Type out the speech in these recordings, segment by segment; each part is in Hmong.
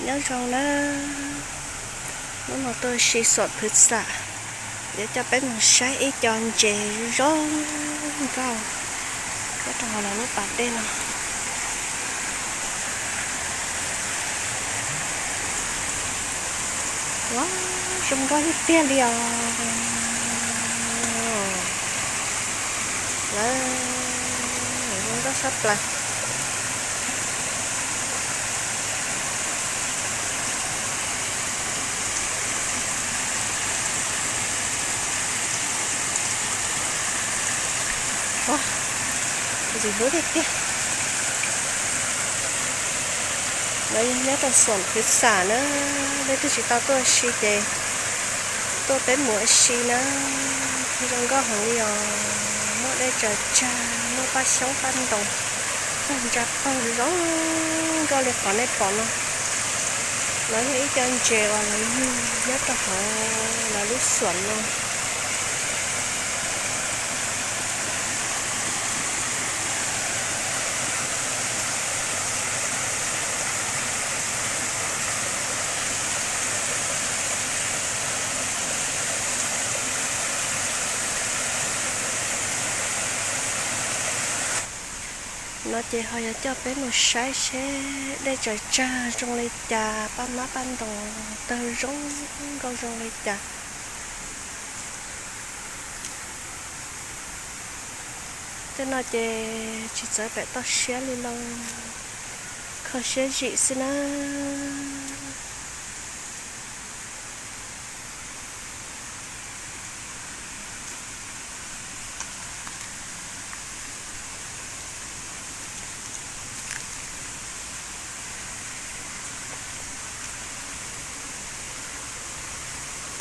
Nyob zoo na, hnub no tuaj ua si xuam phwv xam, yuav coj peb mus saib ib co ntses zoo nkauj nyob rau hauv lawv lub pas dej no. Ua, zoo nkauj tiag tiag li os. Lawv zoo nkauj sab plaws. Ua, ntxim hlub tiag tiag. Lawv yog nyob rau xuam phwv xam na, leej twg tsis tau tuaj ua si ces tuaj peb mus ua si na, zoo nkauj heev li os. Muaj dej tsaws tsag, muaj paj xyoob paj ntoos, muaj ntsa paug zoo nkauj li qhov nej pom no. Lawv yog ib co ntses uas lawv yug nyob rau hauv lawv lub xuam no. No ces ho yuav coj peb mus saib seb dej tsaws tsag zoo li cas, paj mab paj ntoos tawg zoo nkauj zoo li cas. Tej no ces tsis txawv pem toj siab li lauj, kho siab zim xwb na.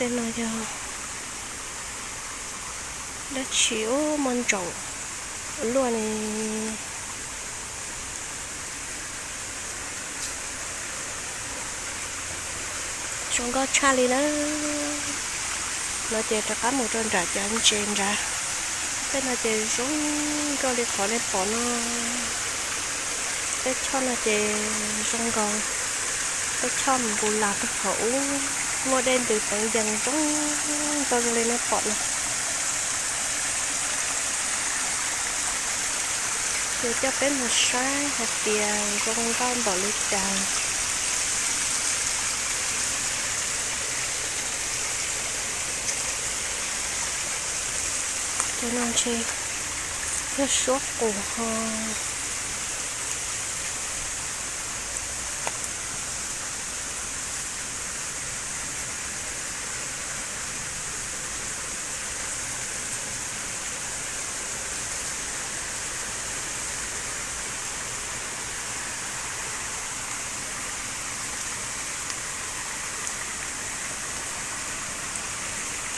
Tej no yog dab tsi ub, muaj ntsaum luaj ne. Zoo nkauj tshaj li na. No ces rov qab mus rau nram cov ntses nrad. Tej no ces zoo nkauj li qhov nej pom no. Tej choj no ces zoo nkaus tej choj npus las tag thaum ub, muaj dej ntws teev yees zoo nkauj zoo li nej pom no. Yuav coj peb mus saib hais tias zoo nkauj npaum li cas. Cov no ntshe yog suab qus ho.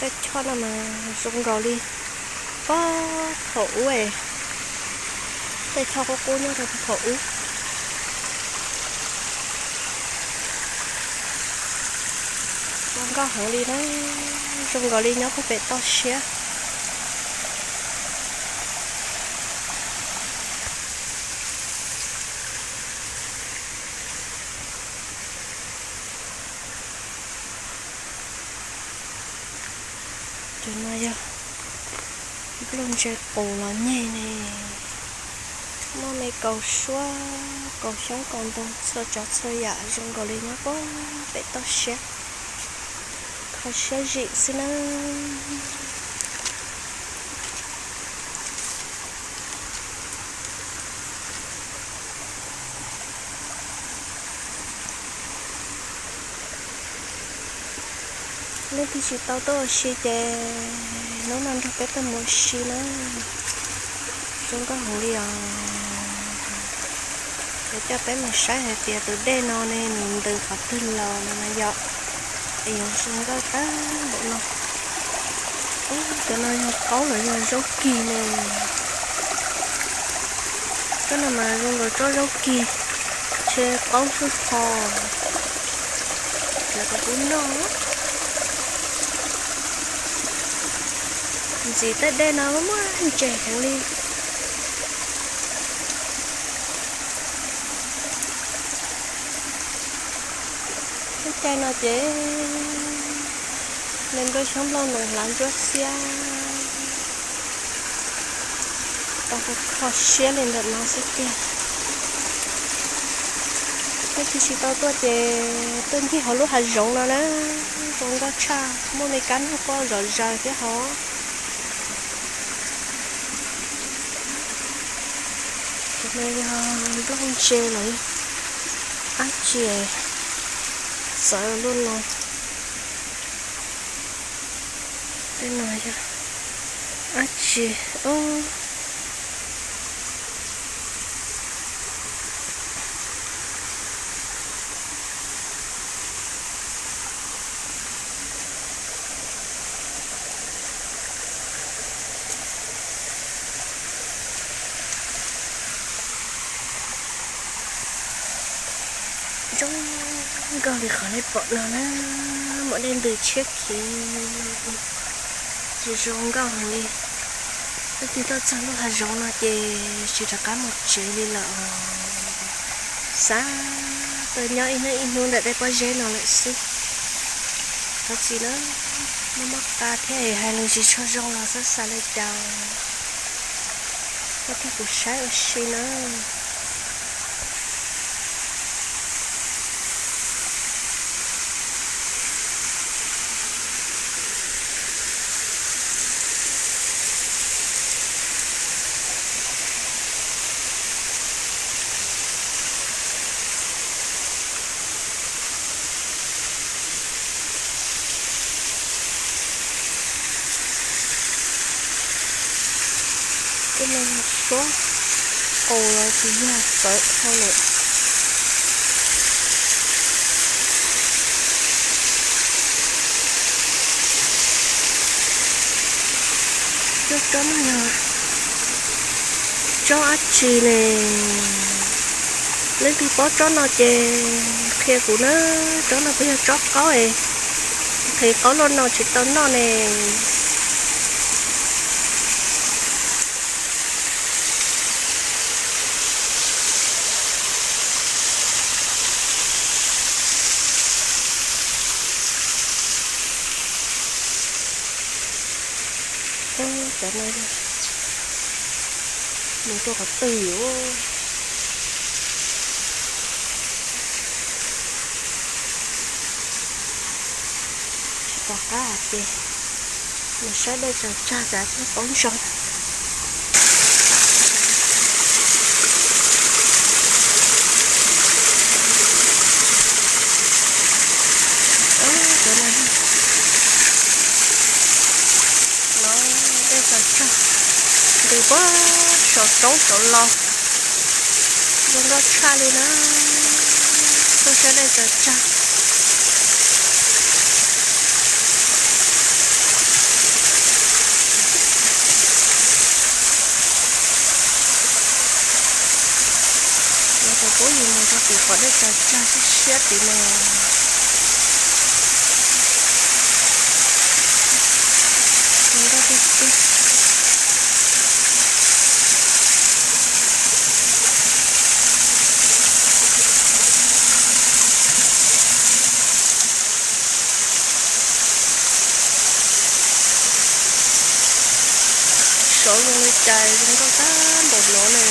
Tej choj no mas zoo nkaus li puag thaum ub, tej choj qub qub nyob rau puag thaum ub. Zoo nkauj heev li na, zoo nkaus li nyob puag pem toj siab. Cov no yog nplooj ntse qus los nyeg ne, muaj me kaus suab kaus xyoob kaus ntoo txhua tsav txhua yam zoo nkaus li nyob puag pem toj siab. Kho siab zim xwb na. Leej twg tsis tau tuaj ua si ces hnub no nrog peb tuaj mus ua si na. Zoo nkauj heev li os. Yuav coj peb mus saib hais tias tus dej no ne nws ntws qhov twg los no na yom. Es yuav zoo nkauj tag npaum no. Ub, cov no yog qaub los yog zaub kig ne. Tsob no mas zoo nkaus tsob zaub kig, ntshe qaub xwb ho. Txiav kom kuv noj. Ntxim tej dej no muaj ntses heev li. Caij no ces me nplooj xyoob nplooj noos hlav ntsuab xiab, tau kho siab li ntawm no xwb tiag. Leej twg tsis tau tuaj ces tuaj ncig hauv lub hav zoov no na, zoo nkauj tshaj, muaj me kab noj quaj zom zaws thiab hos. Cov no yog nplooj ntse los dab tsi txawv luaj no. Tej no yog dab tsi? Zoo nkauj li qhov nej pom no na, muaj dej ntws tshiab khiv, zoo nkauj heev li. Leej twg tuaj txog lub hav zoov no ces tsis rov qab mus tsev li lawm. Xav tau nyob ib hnub ib hnub ntawm tej pob zeb no lawm xwb. Thov txim na, muaj mob qa thiab hais lus tsis tshua zoo los txhob xav li cas. Koj thiab kuv saib ua si na. Tej no suab qaus los tsis yog txawv dhau lawm. Cov tsob no yog tsob dab tsi ne? Leej twg paub tsob no ces qhia kuv na. Tsob no puas yog tsob qaub es nqhis qaub luaj no tsis tau noj ne? Cov no mus rau qhov twg? Tsis pom qab ces mus saib dej tsaws tsag tsam thiaj paub ntsoov. Cov no, no dej tsaws tsag ntws puag saum roob saum los, zoo nkauj tshaj li na. Tuaj saib dej tsaws tsag. Yog tus pub yus mus rau tim qhov dej tsaws tsag siab siab tid no. Zoo nkauj tiag tiag. Saud zoo li cas zoo nkauj tag npaum no ne.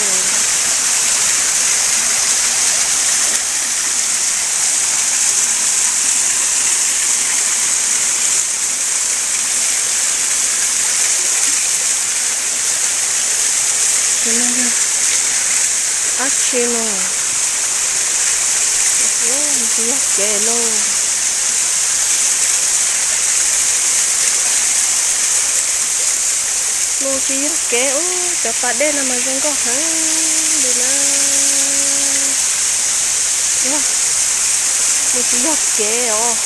Cov no yog dab tsi no? Mus tsis yog kev lauj. Mus tsis yog kev. Ub, cov pas dej no mas zoo nkauj heev li na. Mus tsis yog kev os.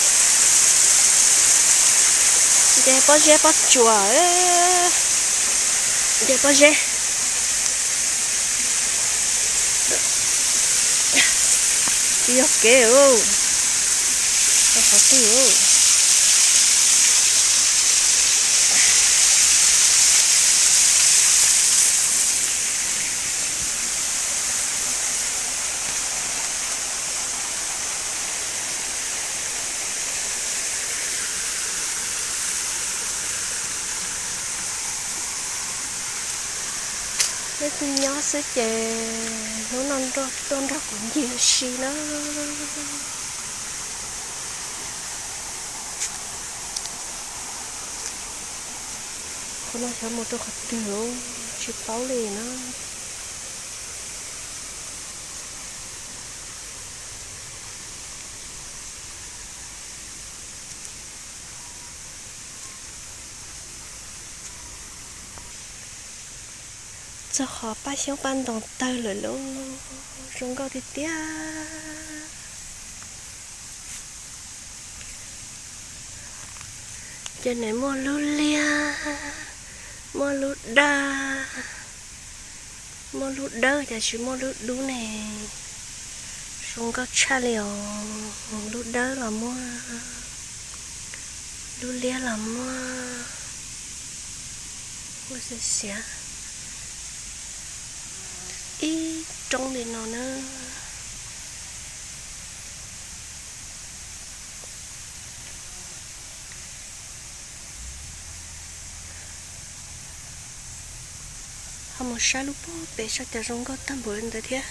Nce pob zeb pob tsuas, nce pob zeb. Tsis yog kev, qhov twg? Leej twg nyob xwb ces hnub no tuaj nrog kuv ncig ua si na. Qhov no xyov mus rau qhov twg tsis paub li na. Txog qhov paj xyoob paj ntoos tawg lawm lauj, zoo nkauj tiag tiag. Ces nws muaj lub liab, muaj lub daj, muaj lub dawb, ces tsis muaj lub dub ne. Zoo nkauj tshaj li os. Lub dawb los muaj, lub liab los muaj, muaj xiav xiav ib roob li no na. Ho mus saib lub pem saib cov zoo nkauj tag npaum li ntawd thiab.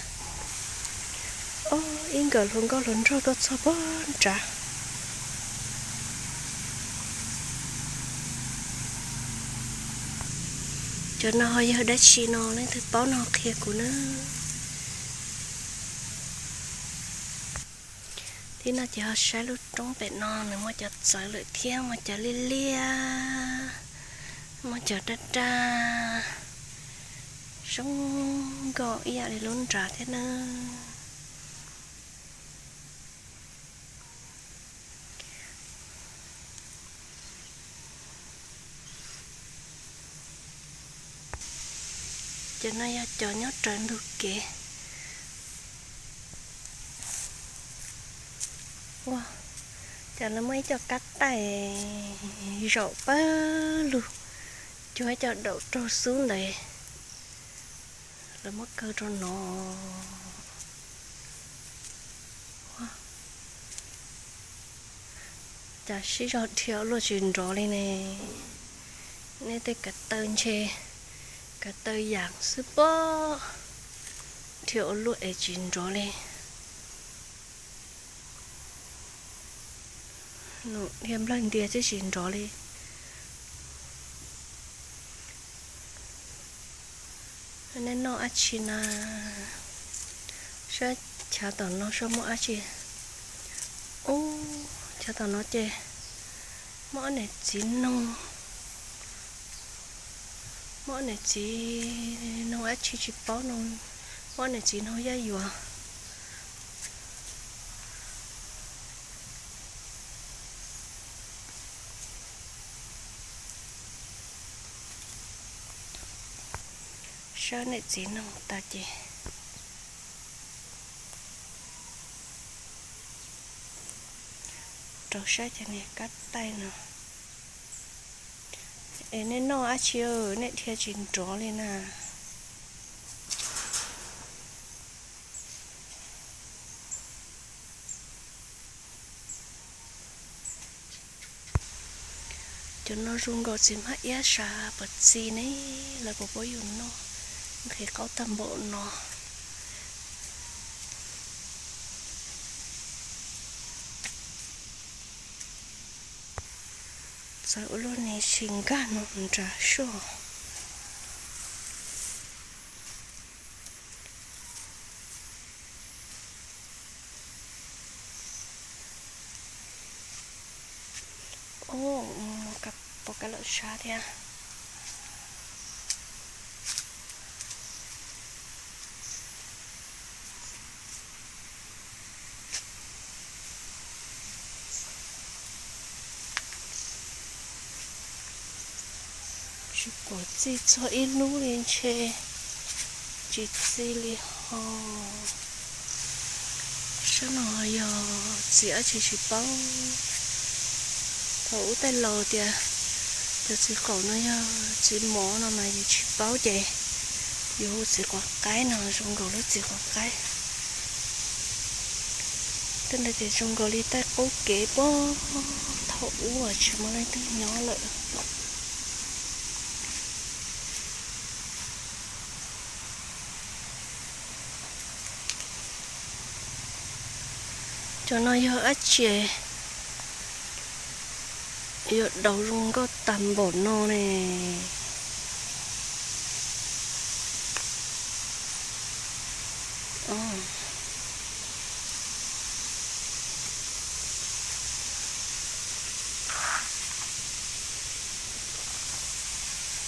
Ob, ib nkawm hluas nkauj hluas nraug tuaj txog pag nrad. Cov no ho yog dab tsi no leej twg paub no qhia kuv nawb. Tib no ces ho saib lub roob pem no nws muaj cov txawv lawm thiab muaj cov liab liab, muaj cov daj daj, zoo nkauj ib yam li lub nrad thiab nawb. Cov no yog cov nyob raws ntug kev. Ua, cov no muaj ib co kab taij zaum pawg lug, cuag ib co daum raug xub ntawd, lawv muab kaw rau no. Cas sib zog dhia ua luaj tsis nrov li ne. Nej tej kav taw ntshe kav taw yam xwb pob, dhia ua luaj es tsis nrov li. Dhia nplawg ntias twb tsis nrov li. Nej noj dab tsi na? Saib chav tom no saib muaj dab tsi. Ub, chav tom no ces muaj ob niam txiv noog, muaj ob niam txiv noog dab tsi tsis paub no, muaj ob niam txiv noog yaj yuav. Saib niam txiv noog tas ces rau saib cov niag kab taij no. Es nej noj dab tsi, nej dhia tsis nrov li na? Cov no zoo nkaus txiv hmab iab sab pov txi ne, lawv puas pub yus noj, nqhis qaub tag npaum no. Txawv ua luaj ne, tsis nkag no nrad soj. Ub, pom kab laum sab thiab. Tsis pom txi txog ib lub li ntshe tsis txi li ho. Sab no yog txiv dab tsi tsis paub. Thaum ub tej laus tias cov txiv qaum no yog txiv mov no mas yus tsis paub ces yus hu txiv quav qaib no zoo nkaus lub txiv quav qaib. Tej ntawd ces zoo nkaus li taij qub kev puag thaum ub tsis muaj leej twg nyob lawm. Cov no yog dab tsi yuav daus zoo nkauj tag npaum no ne?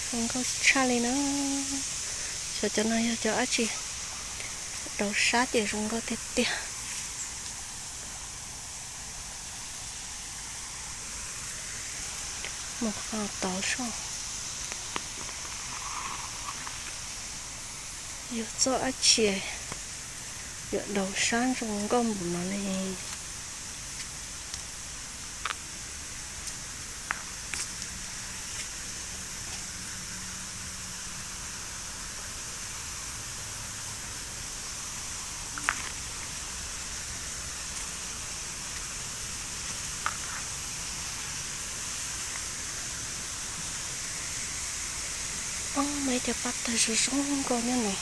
Zoo nkauj tshaj li na. Xyov cov no yog cov dab tsi, daus sab ces zoo nkauj tiag tiag. Mus qhov tod soj. Yog txoj dab tsi yuav daus sab zoo nkauj npaum no ne? Ob, muaj ib co paj tawg zoo zoo nkauj nyob no.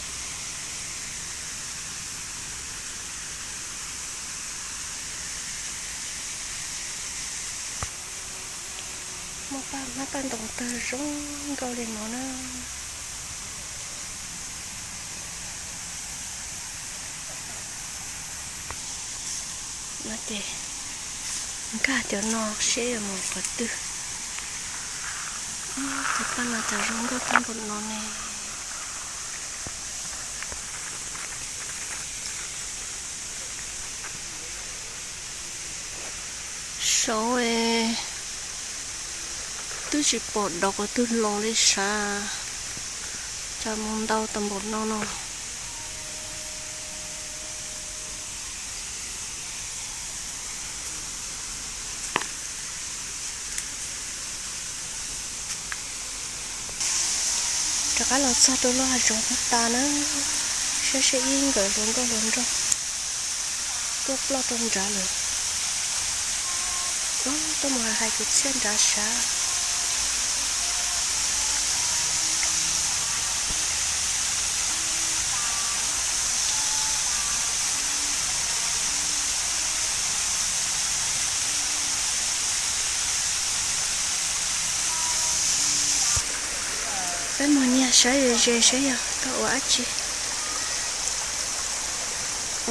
Muaj paj hmab paj ntoos tawg zoo nkauj li no na. No ces nkag cov no seb yuav mus qhov twg. Cov paj no cas zoo nkauj tag npaum no ne. Saud twb tsis pom daus qhov twg los li sav, cas mus ntau tag npaum no no. Rov qab los txog rau lub hav zoov tas na, saib seb ib nkawm hluas nkauj hluas nraug tuaj ploj rau nrad lawm. Tuaj mus hais kwv txhiaj nrad sav. Peb mus nyiag saib ze ze saib yog tau ua dab tsi.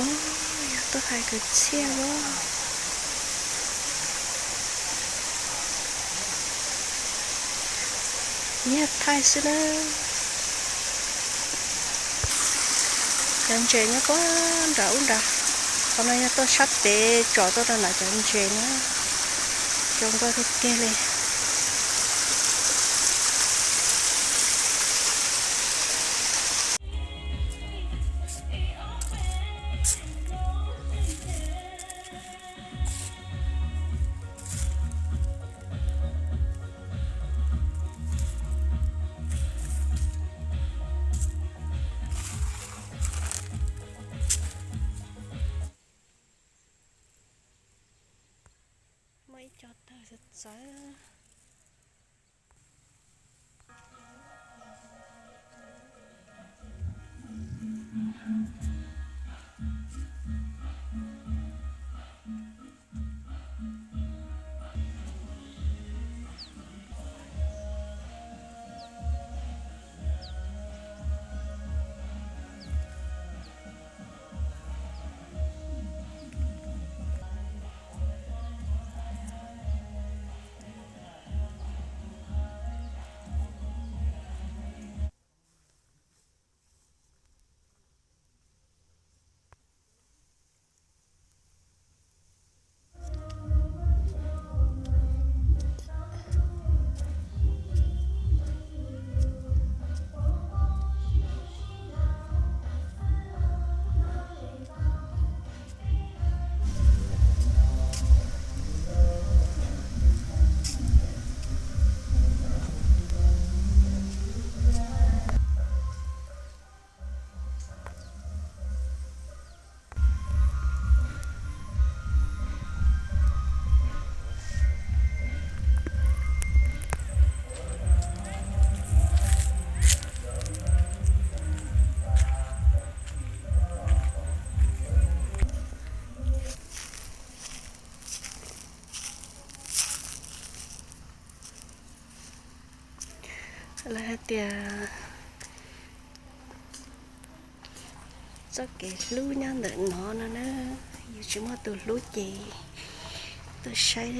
Ub, yog tuaj hais kwv txhiaj os. Nyiag thaij xwb na. Cov ntses nyob puag nram ub nrad. Qhov no yog tuaj sab pem tsom tuaj rau nram cov ntses na. Zoo nkauj tiag tiag li. Muaj ib co tawg txawv txawv. Lawv hais tias txoj kev hlub nyob ntawm no no na, yus tsis muaj tus hlub ces tuaj saib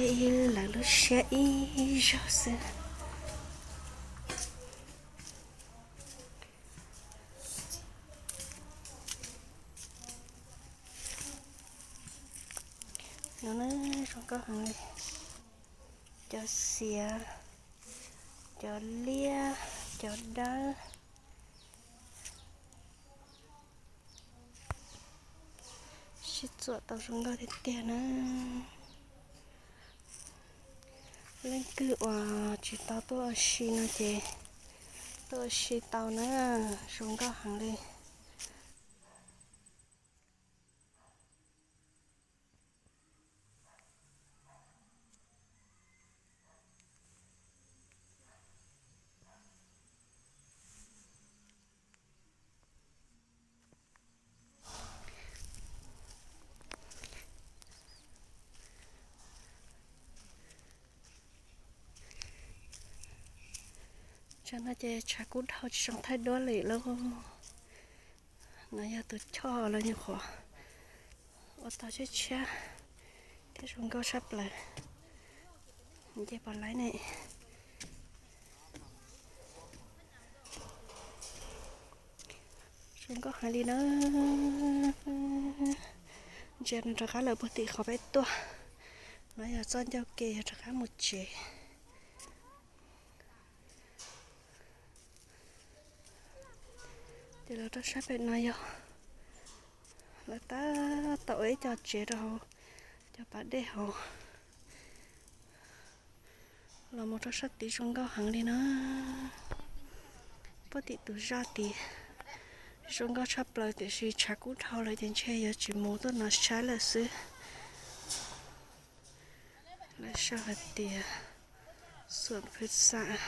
lawv lub siab ib zaug xwb. No na, zoo nkauj heev li. Cov xiav, cov liab, cov dawb, sib txuam tau zoo nkauj tiag tiag na. Leej twg uas tsis tau tuaj ua si no ces tuaj ua si tau na, zoo nkauj heev li. Tsam no ces tshav kub dhau tsis zoo thaij duab li lauj. No yog tus choj lawv nyuam qhuav ua tau tshiab tshiab thiab zoo nkauj tshaj plaws. Nce pom laiv ne. Zoo nkauj heev li na. Ntsia rov qab lawm puag tim qhov peb tuaj. No yog txoj ncauj ke yog rov qab mus tsev. Ces los rau sab pem no yog lawv tab tom ua ib co tsev rau hauv cov pas dej hauv. Los mus rau sab tid zoo nkauj heev li na. Puag tim tus zaj tid zoo nkauj tshaj plaws tiam sis tshav kub dhau lawm ces ntshe yuav tsis mus tuaj no saib lawm xwb. Lawv sau hais tias xuam phwv xam.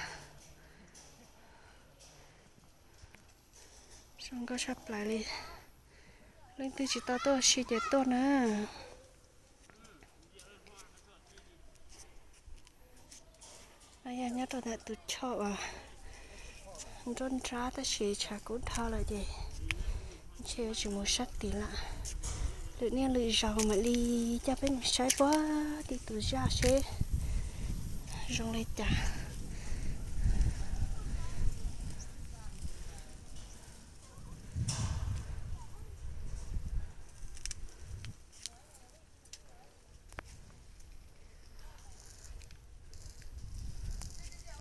Zoo nkauj tshaj plaws li. Leej twg tsis tau tuaj ua si ces tuaj na. No yog nyob rau ntawm tus choj uas nruab nrab tab sis tshav kub dhau lawm ces ntshe yuav tsis mus sab tid lawm. Lwm niaj lwm zaus mam li coj peb mus saib puag tim tus zaj seb zoo li cas.